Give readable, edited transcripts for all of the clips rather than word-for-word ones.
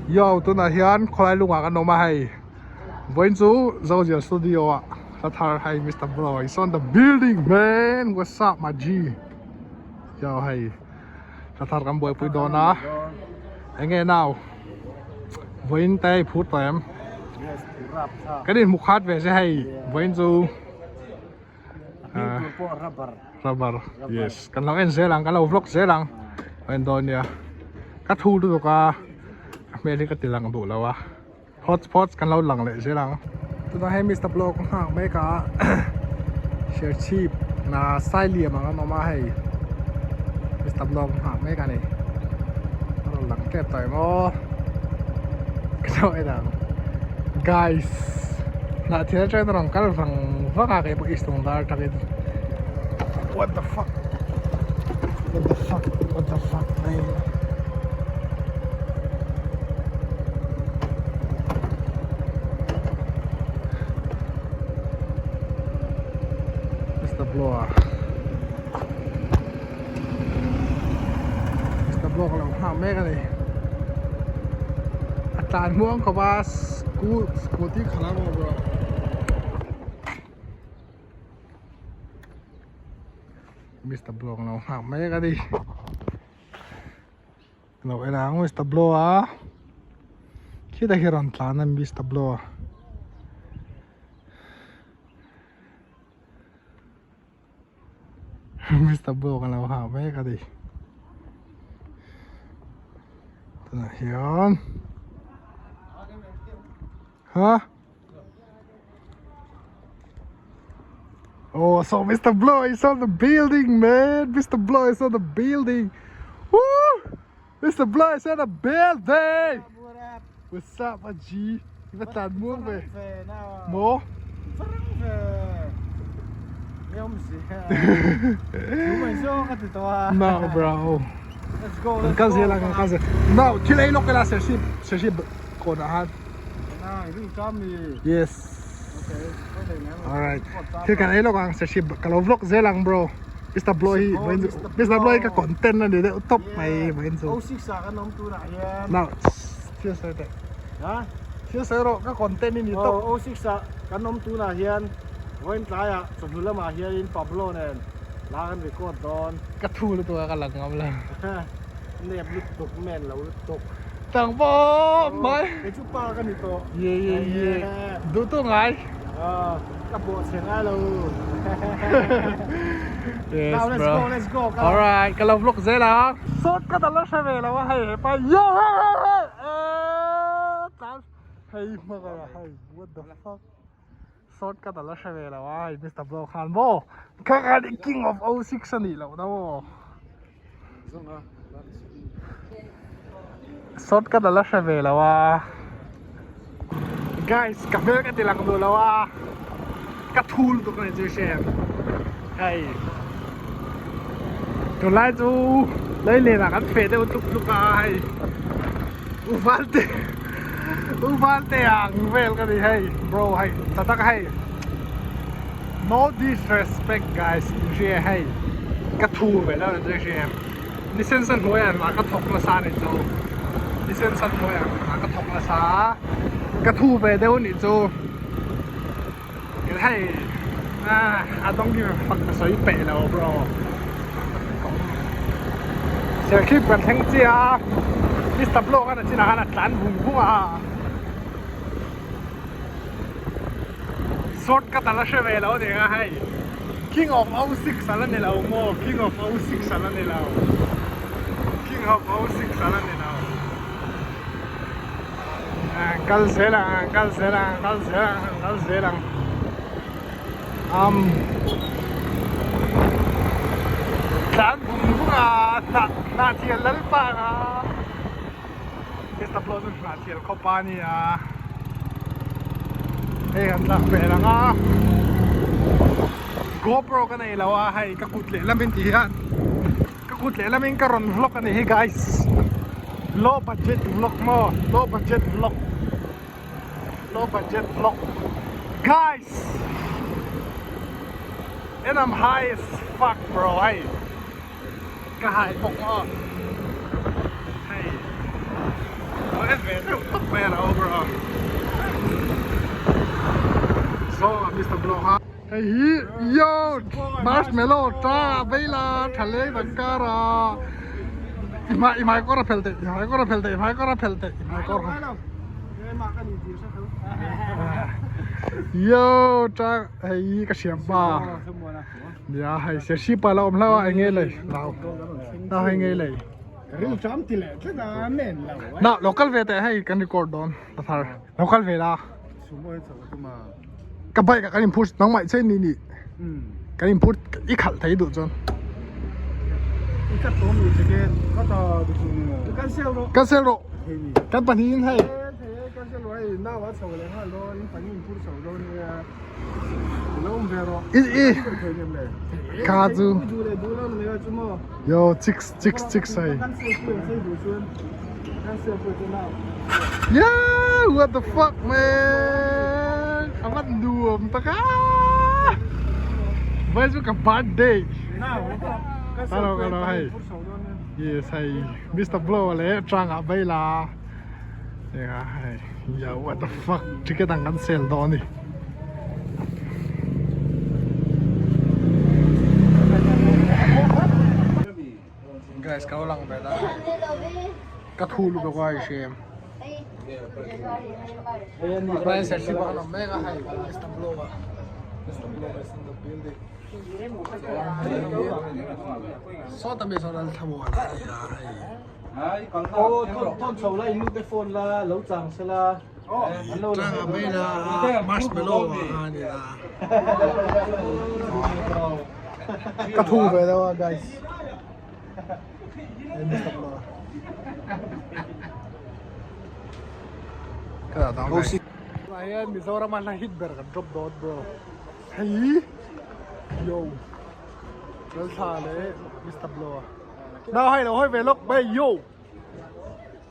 Yo tunah hian khawlai lungah kan awm a hei vawiin chu Zozial studio ah hla thar hei Mister Bro is on the building man what's up my G yo hei hla thar kan buaipui dawn a enge nau vawiin te i phur tawh em kan inhmu khat ve se hei vawiin chu rubber yes kan lo en zel ang kan lo vlog zel ang en dawn nia ka thu lutuk a a hmel hi ka ti lang duh lo a hotspot kan lo lang leh zel ang tunah hei Mister Blog a nghak mek a Serchhip na Sailiam ang an awm a hei Mister Blog a nghak mek a ni a rawn lang tep tawh em aw ka lo en ang guys hnah thil atangin a rawn kal vang vang a keipawh east lung dar atangin what the fuck what the fuck what the fuck man Mr. Blower Mr. Blower lo nghak mek a ni a tlan muang khawp a scooty khalh a maw bro Mr. Blower lo nghak mek a ni lo en ang Mr. Blower a khitah hi rawn tlan a Mr. Blower Mister Blog a lo hah mek a ni tunah hian ha Oh, so Mr. Blow is on the building, man. Mr. Blow is on the building. Woo! Mr. Blow is on the building. What's up, a G? I va tlan muang ve. Maw? No, bro. Let's go. Kan kal zel a, kan kal zel. No, thil ei lawk ila serchhip, serchhip kawnah khan. Yes. Alright. Thil kan ei lawk ang serchhip ka lo vlog zel ang bro. Mr. Blow hi Mr. Blow hi ka content a ni deuh tawp mai vawiin chu. O6 ah kan awm tunah hian. No, thil sawi teh. Ha? Thil sawi rawh ka content i ni tawp. O6 ah kan awm tunah hian vawiin tlaiah chawhnu lamah hianin Pablo nen la kan record dawn. Ka thu lutuk a ka lang ngam lo. Nep lutuk, men lo lutuk. Tang pawh mai. Kei chu pa ka ni tawh. Ye ye ye. Duh tu ngai. Ka bawh chhe ngai lo. Yes Now let's bro. go, let's go. All right, ka lo vlog zel a. Sawt ka dal la hre ve lo a hei hepa yo hey hey hey. Eh tlan hei hma ka hei what the fuck. Sawt ka dal la hre ve lo a hei Mister Blow khan maw. Ka ka ni king of 06 a nih loh na maw. Sawt ka dal a hre ve lo a. Guys, ka hmel ka ti lang duh lo a. Ka thu lutuk a ni chu i hre em. Hei. Tunlai chu Leilen ah kan feh deuh tluk tluk a hei. U Valte U Valte ang vel ka ni hei bro hei ta tak hei. No disrespect guys in hria hei ka thu ve lo ni chu i hria em ni sen san hnuaiah hna ka thawk nasa a ni chu ni sen san hnuaiah hna ka thawk nasa a ka thu ve deuh a nih chu hei ah I don't give a fuck ka sawi peih lo bro serchhip kan thleng chiah a Mister Blog a na chinah khan a tlan vung vung a. Shortcut a la hre ve lo aniang a hei King of 06 a la ni lo maw King of 06 a la ni lo King of 06 a la ni lo Kal zel ang kal zel ang kal zel ang kal zel ang um Tlan vung vung a hnah thial lalpa ang a. Mr. Blow chu hnah thial khawp a nia hei kan tlak vel ang a GoPro ka nei lo a hei ka kut leh lamin ti hian ka kut leh lamin ka rawn vlog a ni hi guys low budget vlog maw low budget vlog low budget vlog guys and I'm high as fuck bro hei Ka hai bawk maw? Hei, lo en ve deuh. tawp mai a lo bro. Zawng a Mister Blow ha. Hei hi yo marshmallow ta veila tha leng dang kar a i hmai i hmai kawr a phel theih i hmai kawr a phel theih i hmai kawr a phel theih i hmai kawr yo ta hei hi ka hriam pa nia hei serchhip ah la awm hlauh a eng nge lei nau nau hei nge lei na local ve teh hei kan record dawn la thar local ve la. Ka bike ah kan in phur nangmah che ni ni kan in phur i khalh thei duh chuan cancel rawh kan pahnih in hei i i kha chu yo chicks chicks chicks hei Yeah, what the fuck man? A van nuam tak a. Vai chu ka birthday. Hello, hello, hei. Yes, hei. Mr. Blow le trang ah bai la. Yeah, hei. Yeah, what the fuck? Ticket ang kan sell dawn ni. Guys, ka lang ve la. Ka thu lu ka i hre. Brian said she bought a mega high. Mr. Blower. Mr. Blower is in the building. So ta mi so dal thamu ala ya hai. Oh, thon chho la in te phone la lo chang se la. Tang a mai la marshmallow a ni la. Ka thu ve lo a guys. Tunah hian Mizoram a hla hit ber kan drop dawn bro hei yo Lalthla leh Mister Blow a nau hei lo hawi ve lawk mai yo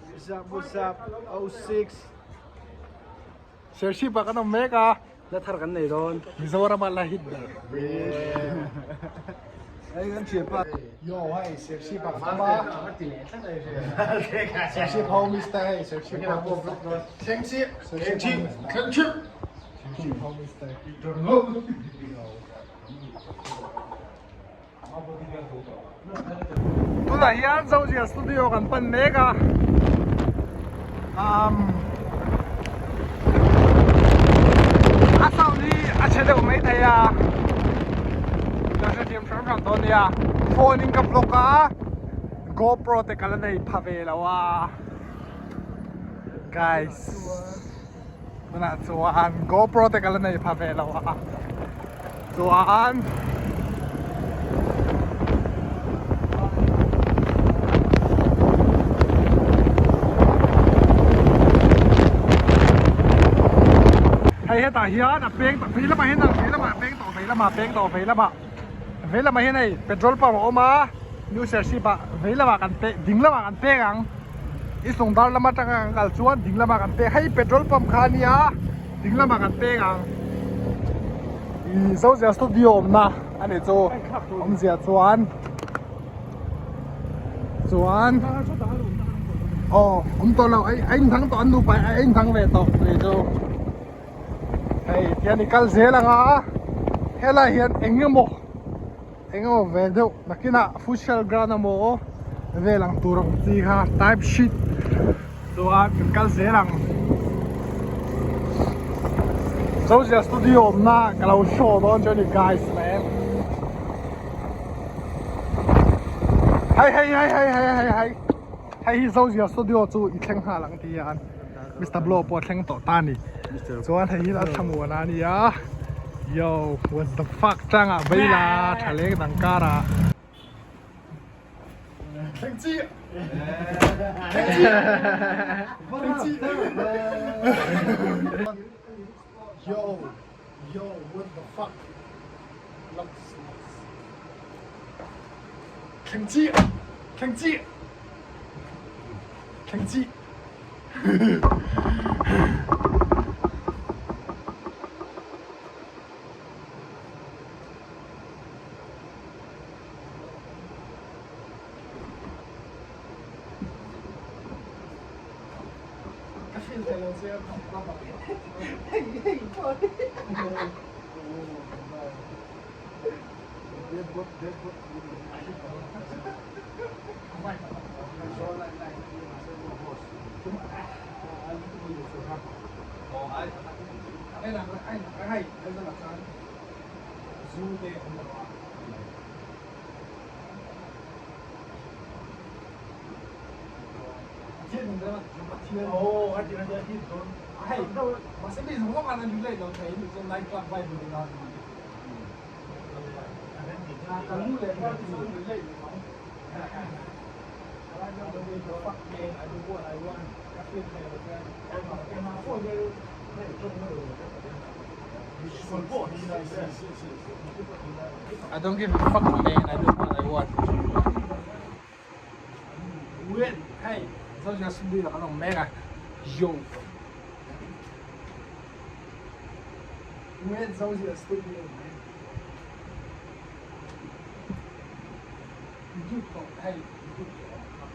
What's up what's up 06 Serchhip ah kan awm mek a. La thar kan nei dawn. Mizoram ah la hit ber. Hei kan thian pa. Yo hei Serchhip ah kan awm a. Serchhip ho mister hei Serchhip ho mister. Thleng chi. Thleng chi. Thleng chi. Serchhip ho mister. Tunah hian Zozia studio kan pan mek a umm a sound hi a chhe deuh mai thei a ka hrethiam hram hram dawn nia phone in ka vlog a GoPro te ka la nei pha ve lo a guys tunah chuan GoPro te ka la nei pha ve lo a. Chuan hei hetah hian a peng vei lamah hian vei lamah a peng tawh vei lamah a peng tawh vei lamah vei lamah hian hei petrol pump a awm a new serchhip ah vei lamah kan peng ding lamah kan peng ang i sungdar lam atanga kan kal chuan ding lamah kan peng hei petrol pump kha a nia. Ding lamah kan peng ang. I Zozia studio awmna a nih chu awmzia chuan chuan aw awm tawh lo a inthang tawh an nupa a inthang ve tawh a nih chu hei tihian i kal zel ang a helai hian eng emaw eng emaw ve deuh nakinah futsal ground emaw vel ang tur ang chi kha type sheet chuan kan kal zel ang Zozia studio awmna ka lo show dawn chu a ni guys man hei hei hei hei hei hei hei hei hi Zozia studio chu i thleng nghal ang ti hian Mister Blow pawh a thleng tawh ta a ni chuan hei hi a thlamuan a nia yo what the fuck changah veila tha leng dang karah. Thleng chi Thleng chi Thleng chi Yo yo what the fuck Lux lux Thleng chi Thleng chi Thleng chi Ka I don't give a fuck man, I do what I want. Wait, hey, zo ja studio la kan awm mek a, yo. Wait, zo ja studio man. YouTube pawh hei YouTube te awm kha.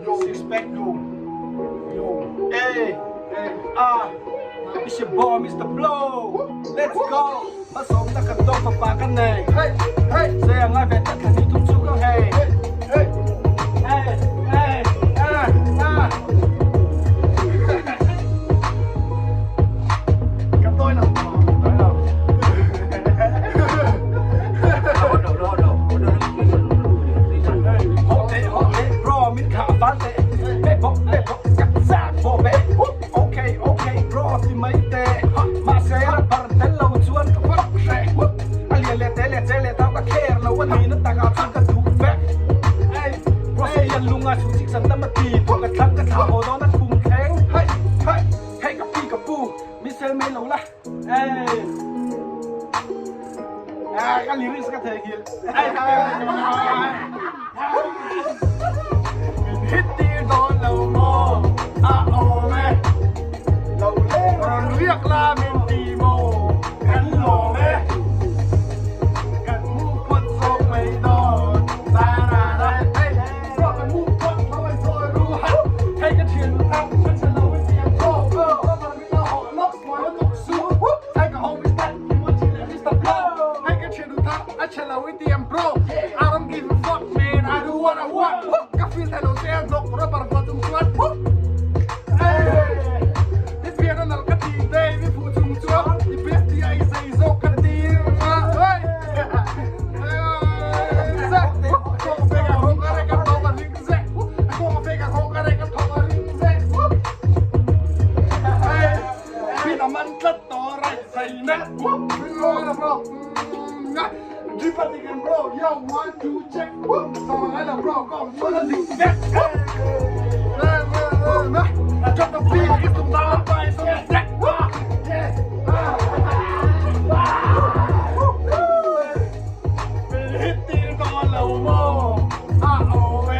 Yo, six pack yo. Yo, hey, hey, ah. It's your boy, Mr. Blow. Let's go. Hmasawm na kan dawng fapa kan nei. Hey, hey. Zei a ngai ve tak thla hnih thum chu ka hei. Hey, hey, hey, hey, ah, ah. Ka tawi lo. Tawi lo. Hawh teh, hawh teh, bro, min kha a van teh. Pe bawk, pe bawk, ka zak bawh ve. Okay, okay, bro, ti mai teh. Mahse, rubber tel lo chuan ka vak hreh. A lian leh te leh che leh tau ka kher lo a ni na takah chuan ka duh vek. Hey, bro, se hian lunga chhung chik san tam a ti. Pawh ka thlang ka thlah haw dawn a khum thleng. Hey, hey, hey, ka pi ka pu, mi sel mai lo la. Hey. Ah, ka lyrics ka thei nghilh. Min hit tir dawn lo maw? A awm e. Lo leng rawn riak la min ti maw? Kan lawm e. Kan mu phawt zawk mai dawn. Ta ra ra. Hey, bro, kan mu phawt lo an zawi ru ha. Hei ka thian nu thang, ka chhe lo in siam tawk. Min a man tlat tawh a right zai na. Bro yo one two check Sawm ngai lo bro ka awm chuan a dik vek Drop the beat i tum dan pa i sawm vek Min hit tir dawn lo maw a awm e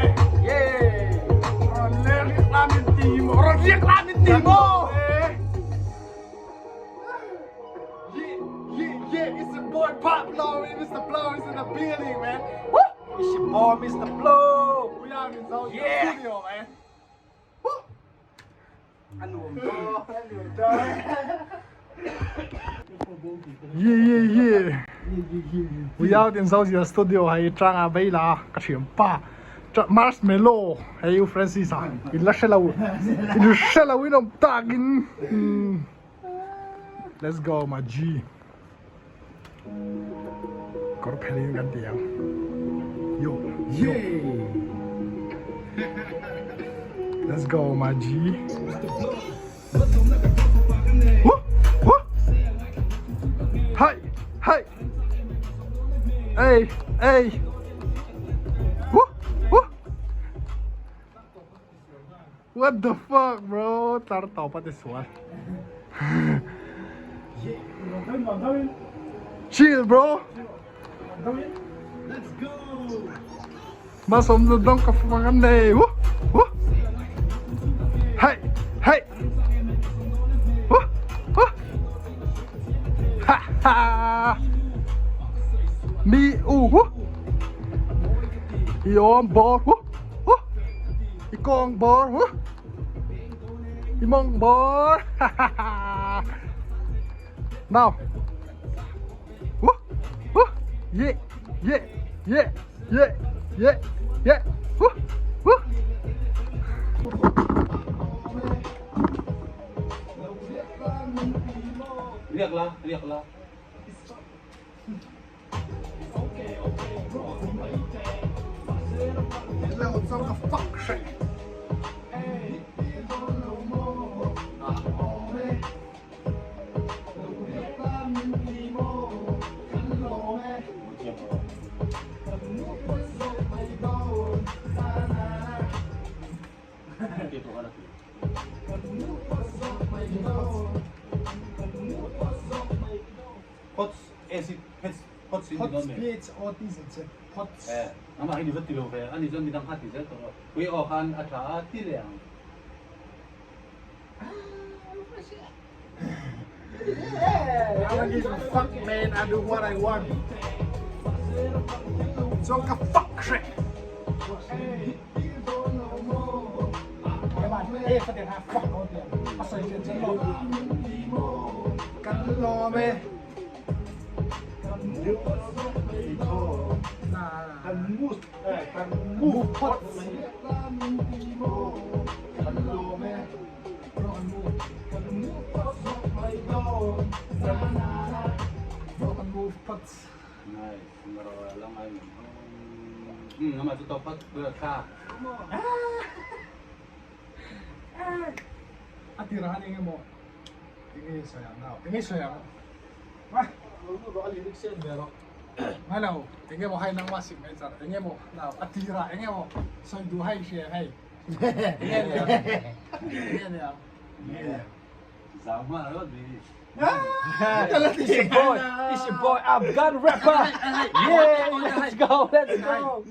Rawn leng la min ti maw rawn riak la min ti maw Yeah, yeah, yeah, it's your boy Pablo and Mr. Blow is in the building, man. Woo! It's your boy Mr. Blow. We are in the Yeah. studio, man. Woo! A nuam dawn. Yeah, yeah, yeah. We out in Zozia studio hei tanga beila ka thiam pa. Marshmallow hei u Francis a in la hrelo in hrelo in awm takin Let's go my G. Kawr phelin kan ti ang. Yo, yo. Let's go my G. Woo, woo. Hey, hey. Hey, hey. Woo, woo. What the fuck bro tar tawp a ti sual Chill bro Let's go Hmasawm chu dawng ka fang an nei Woo woo Hey hey Woo woo Ha ha Mi u woo I awm bawr woo woo I kawng bawr huh I mawng bawr ha ha ha Now Huh huh Yeah yeah yeah yeah yeah yeah Huh huh Riak la, riak la. Pots acid pets pots in Pots P H O T Z che pots. Eh nangmah hi ni va ti lo ve ani chuan midang kha ti zel tawh rawh pui aw khan a tha a ti leh ang. I don't give a fuck man I do what I want. Chuan ka fuck hreh. Kan lawm e. Kan move phawt mai. Kan move phawt. Nice. Nama chu tawp phawt tha. A tirah hian eng emaw eng nge sawi ang nau eng nge sawi ang ngai lo eng emaw hei nangmah sik mai char eng emaw nau a tirah eng emaw sawi duh hei hria hei eng nge ni ang eng nge ni ang. It's your boy, it's your boy Afghan rapper. Yeah, let's go, let's go.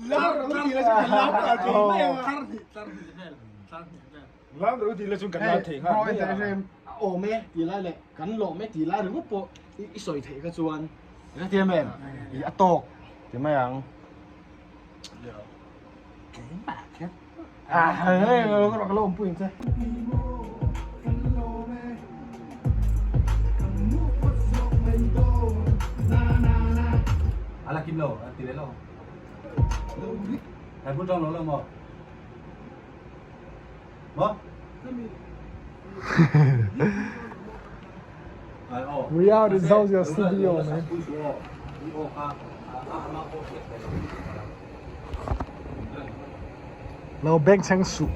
Awm e tih lai leh kan lawm e tih lai ringawt pawh i sawi theih kha chuan i hrethiam em? I a tawk ti mai ang. Ka lo awmpui ang che. A la kim lo, a ti leh lo. Thai phun tawng lo lo maw? Maw? We are in Zozia studio man. Lo bengchheng suh.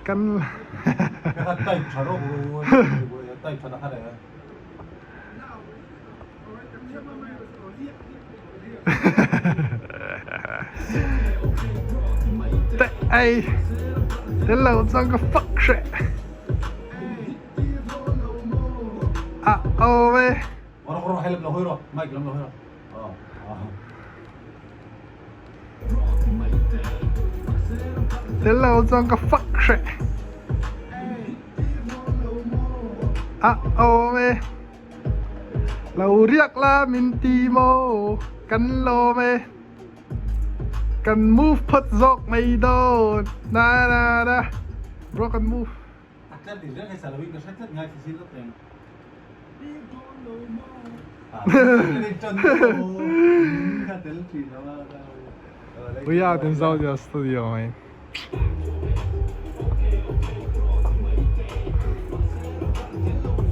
Kan Teh ei tel lo chuan ka fak hreh a awm e. Tel lo chuan ka fak hreh a awm e. Lo riak la min ti maw kan lawm e. Kan move phawt zawk mai dawn na na na bro kan move. A tlat ding reng hei sa loin ka hre tlat ngai thil zin reng. We out in Zodiac Studio man.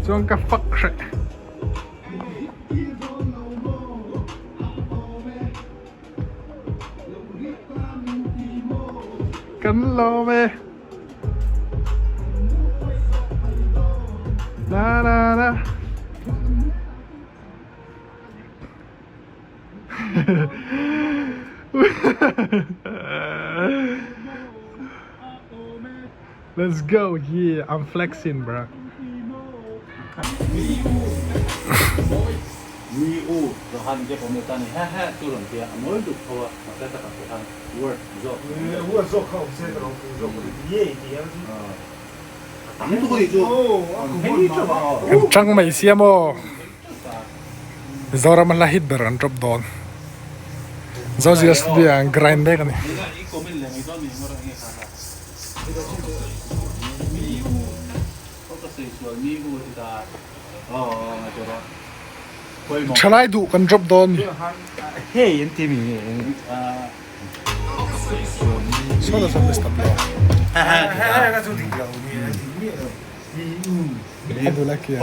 Chuan ka fak hreh. Kan lawm e. Na na na. Let's go yeah I'm flexing bro. Mi u Johan te pawh tan he he chu rawn tia a mawi duk tho a mahse takah pawh khan word zawk word zawk kha awm se ka lo hmu zawk ye ti hian chu a tam tuk a nih chu hei teuh a aw Kan tang mai sia maw Mizoram a hla hit ber an drop dawn Zozia studio ah an grind mek a ni. Thalai duh kan drop dawn ni. Saw ta saw Mister Blow. A bul a kian.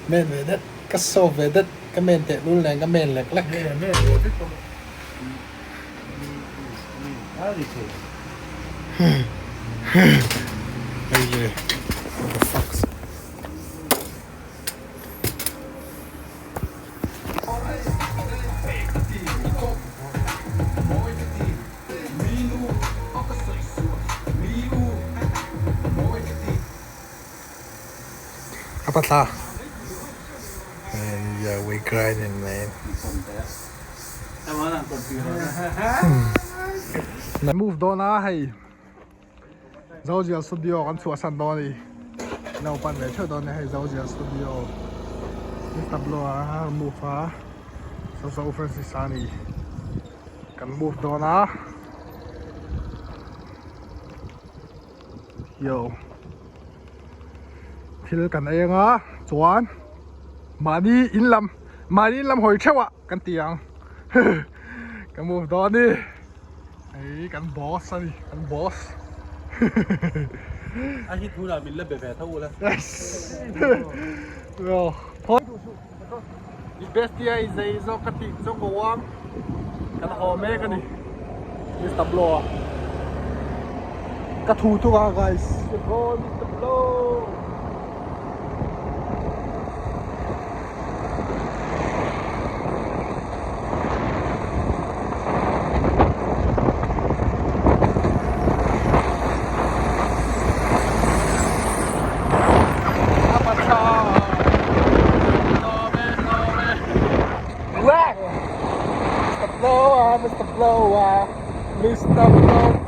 Men ve det. Ka saw ve det. Ka men teh lul nen ka men lek lek. Hei le what the fuck. A patla. And yeah, we grinding man. Na move dawn a hei Zozial studio kan chhuah san dawn a ni lo pan ve theuh dawn a ni hei Zozial studio Mister Blow a move a Zozo Francis a ni kan move dawn a yo thil kan ei anga chuan mahni in lam mahni in lam hawi theuh ah kan ti ang ka move dawn a ni hei kan boss a ni kan boss a hi thu lah min la be ve tho ula yes i bestie i zei zawk ka tih chu ka uang kan haw mek a ni Mister Blow a ka thu thung a guys Mister Blow. Mr. Blower, Mr. Blower, Mr. Blower.